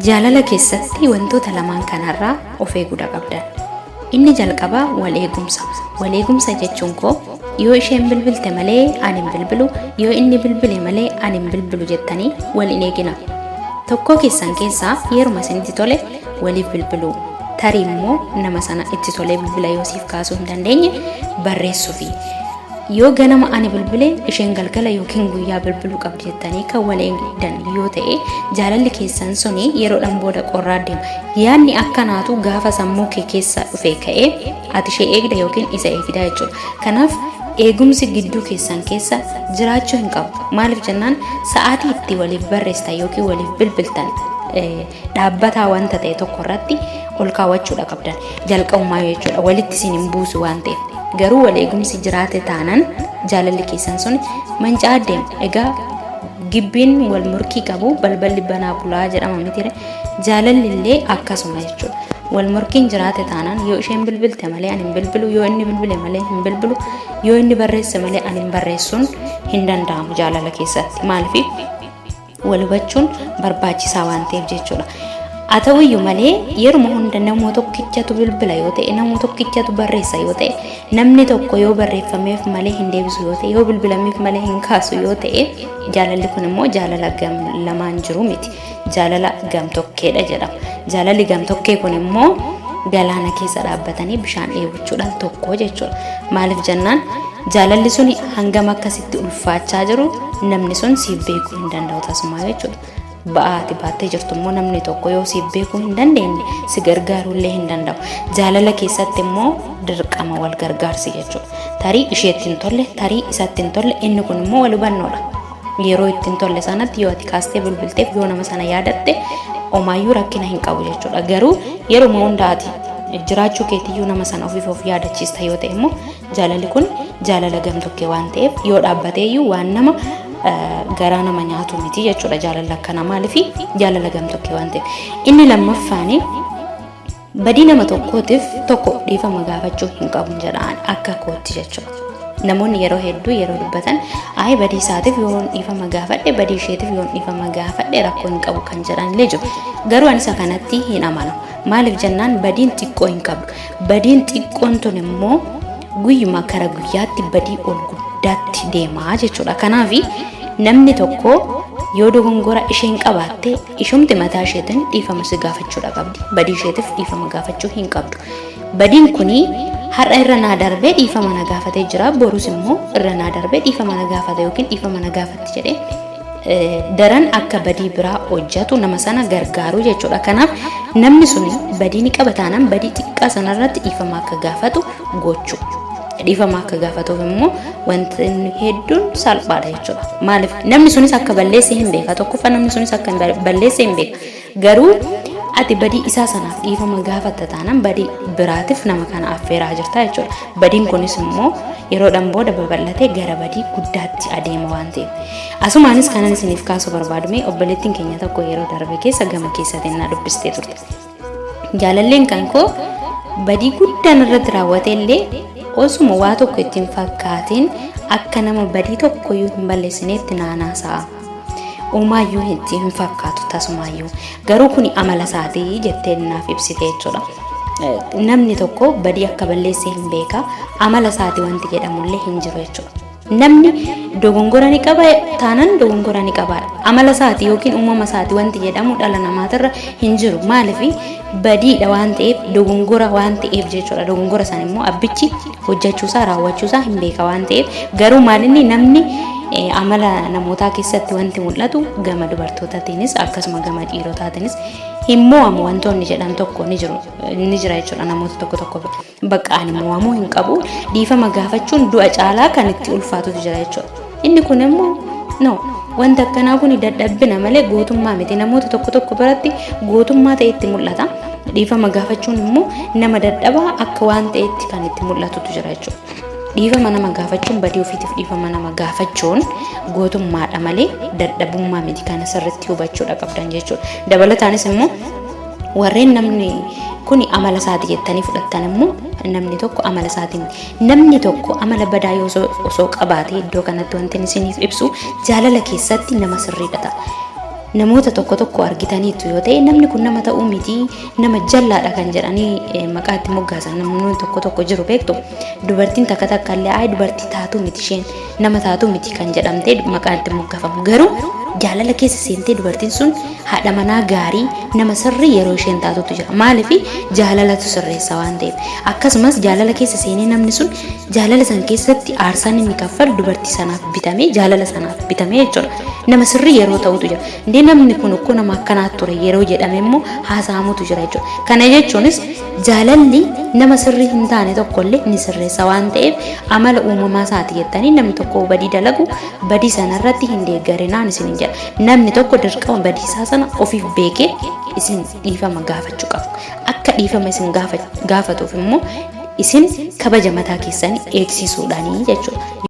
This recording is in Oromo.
Jaalala keessatti wantoota lamaan kanarraa of eeguudha qabdan. Inni jalqabaa wal eegumsa. Wal eegumsa jechuun koo yoo isheen bilbilte malee ani hin bilbilu, yoo inni bilbile malee ani hin bilbilu jettanii wal hin eegina. Tokkoo keessan keessaa yeruma isinitti tole waliif bilbiluu. Tarii immoo nama sana itti tolee bilbila yoo siif kaasuu hin dandeenye barreessuufi. Yoo ganama ani bilbile isheen galgala yookiin guyyaa bilbiluu qabdi jettanii kan wal eegdan yoo ta'e jaalalli keessan suni yeroodhaan booda qorraa deema. Yaadni akkanaatu gaafa sammuu kee keessa dhufee ka'ee ati ishee eegda yookiin isa eegda jechuudha. Kanaaf eegumsi gidduu keessan keessa jiraachuu hin qabu. Maaliif jennaan sa'aatii itti waliif barreessitan yookiin waliif bilbiltan dhaabbataa wanta ta'e tokko irratti ol kaawwachuudha qabdan. Jalqabumaa jechuudha walitti isin hin buusu waan ta'eef. Garuu wal eegumsi jiraate taanan jaalalli keessan sun manca'aa deema. Egaa gibbiin wal morkii qabu balballi banaa bulaa jedhama mitire. Jaalalli illee akkasuma jechuudha. Wal morkiin jiraate taanaan yoo isheen bilbilte malee ani hin bilbilu, yoo inni bilbile malee hin bilbilu, yoo inni barreesse malee ani hin barreessuun hin danda'amu jaalala keessatti. Maaliif wal hubachuun barbaachisaa waan ta'eef jechuudha. Haa ta'uyyuu malee yeruma hunda nama tokkichatu bilbila yoo ta'e, nama tokkichatu barreessa yoo ta'e, namni tokko yoo barreeffameef malee hin deebisu yoo ta'e, yoo bilbilameef malee hin kaasu yoo ta'e, jaalalli kun immoo jaalala gam lamaan jiru miti. Jaalala gam tokkeedha jedhama. Jaalalli gam tokkee kun immoo galaana keessa dhaabbatanii bishaan dheebochuudhaan tokko jechuudha. Maaliif jennaan jaalalli suni hangam akkasitti ulfaachaa jiru namni sun siif beekuu hin danda'u tasumaa jechuudha. Ba'aa ati baattee jirtu immoo namni tokko yoo siif beekuu hin dandeenye si gargaaruu illee hin danda'u. Jaalala keessatti immoo dirqama wal gargaarsi jechuudha. Tarii isheetti hin tolle, tarii isatti hin tolle, inni kun immoo wal hubannoodha. Yeroo itti hin tolle sanatti yoo ati kaastee bilbilteef yoo nama sana yaadatte omaayyuu rakkina hin qabu jechuudha. Garuu yeruma hunda ati jiraachuu keetiyyuu nama sana ofiif of yaadachiista yoo ta'e immoo jaalalli kun jaalala gamtokkee waan ta'eef yoo dhaabbateeyyuu waan nama garaa nama nyaatu miti jechuudha jaalalli akkana maaliif jaalala gamtokkee waan ta'eef. Inni lammaffaani badii nama tokkootiif tokko dhiifama gaafachuu hin qabu jedhaan akka kootti jechuudha. Namoonni yeroo hedduu yeroo dubbatan ayi badii isaatiif yoon dhiifama gaafadhe badii isheetiif yoon dhiifama gaafadhe rakkoo hin qabu kan jedhan illee jiru. Garuu ani isa kanatti hin amanu. Maaliif jennaan badiin xiqqoo hin qabdu. Badiin xiqqoon tun immoo guyyuma kara guyyaatti badii ol guddaatti deemaa jechuudha. Kanaaf namni tokko yoo dogongora isheen qabaatte ishumti mataa isheetiin dhiifama si gaafachuudha qabdi. Badii isheetiif dhiifama gaafachuu hin qabdu. Badiin kuni har'a irra naa darbee dhiifama na gaafatee jira borus immoo irra naa darbee dhiifama na gaafata yookiin dhiifama na gaafatti jedhee daran akka badii biraa hojjetu nama sana gargaaru jechuudha. Kanaaf namni sun badii ni qaba taanaan badii xiqqaa sanarratti dhiifama akka gaafatu gochuu. Dhiifama akka gaafatuuf immoo wanti inni hedduun salphaadha jechuudha. Maaliif namni sunis akka balleesse hin beeka. Tokkoffaa namni sunis akka balleesse hin beeka. Garuu ati badii isaa sanaaf dhiifama gaafatta taanaan badii biraatiif nama kana affeeraa jirta jechuudha. Badiin kunis immoo yeroodhaan booda babal'atee gara badii guddaatti adeema waan ta'eef. Asumaanis kanan isiniif kaasuu barbaadume obboleettiin keenya tokko yeroo darbe keessa gama keessaatiin na dubbistee turte. Jaalalleen kan koo badii guddaan irratti raawwate illee osuma waa tokko ittiin fakkaatiin akka nama badii tokkoyyuu hin balleessineetti naanaasa'a. Omaayyuu itti hin fakkaatu tasumaayyuu. Garuu kuni amala isaatii jettee naaf ibsite jechuudha. Namni tokko badii akka balleesse hin beeka. Amala isaati wanti jedhamullee hin jiru jechuudha. Namni dogongora ni qaba taanaan dogongora ni qabaadha. Amala isaati yookiin uumama isaati wanti jedhamu dhala namaatirra hin jiru. Maaliif badiidha waan ta'eef dogongora waan ta'eef jechuudha. Dogongora sana immoo abbichi hojjechuusaa raawwachuusaa hin beeka waan ta'eef garuu maalinni namni amala namootaa keessatti wanti mul'atu gama dubartootaatiinis akkasuma gama dhiirotaatiinis hin mo'amu wantoonni jedhan tokko ni jiru ni jira jechuudha namoota tokko tokko bira. Bakka ani mo'amuu hin qabu dhiifama gaafachuun du'a caalaa kan itti ulfaatutu jira jechuudha. Inni kun immoo no wanta akkanaa kun dadhabbina malee gootummaa miti namoota tokko tokko biratti gootummaa ta'e itti mul'ata. Dhiifama gaafachuun immoo nama dadhabaa akka waan ta'etti kan itti mul'atutu jira jechuudha. Dhiifama nama gaafachuun badii ofiitiif dhiifama nama gaafachuun gootummaadha malee dadhabummaa miti kana sirriitti hubachuudha qabdan jechuudha. Dabalataanis immoo warreen namni kuni amala isaati jettanii fudhattan immoo namni tokko amala isaatiin namni tokko amala badaa yoo osoo qabaate iddoo kanatti wanti isiniif ibsu jaalala keessatti nama sirriidha ta'a. Namoota tokko tokko argitaniittu yoo ta'e, namni kun nama ta'uu miti, nama jallaadha kan jedhanii maqaa itti moggaasan namoonni tokko tokko jiru, beektu. Dubartiin takka takka illee ayi dubartii taatuu miti, isheen nama taatuu miti kan jedhamtee maqaan itti moggaafamu. Garuu jaalala keessa seentee dubartiin sun haadha manaa gaarii, nama sirrii yeroo isheen taatutu jira. Maaliif? Jaalalatu sirreessa waan ta'eef. Akkasumas jaalala keessa seenee namni sun jaalala san keessatti aarsaan inni kaffalu dubartii sanaaf bitamee, jaalala sanaaf bitamee jechuudha. Nama sirrii yeroo ta'utu jira. Indee namni kun ukkoo nama akkanaa ture yeroo jedhame immoo haasa'amutu jira jechuudha. Kana jechuunis jaalalli nama sirrii hin taane tokkollee ni sirreessa waan ta'eef, amala uumamaa isaati jettanii namni tokko badii dalagu badii sanarratti hin deeggarinaan isin jedha. Namni tokko dirqama badii isaa sana ofiif beekee isin dhiifama gaafachuu qaba. Akka dhiifama isin gaafatuuf immoo isin kabaja mataa keessanii eegsisuudhaanii jechuudha.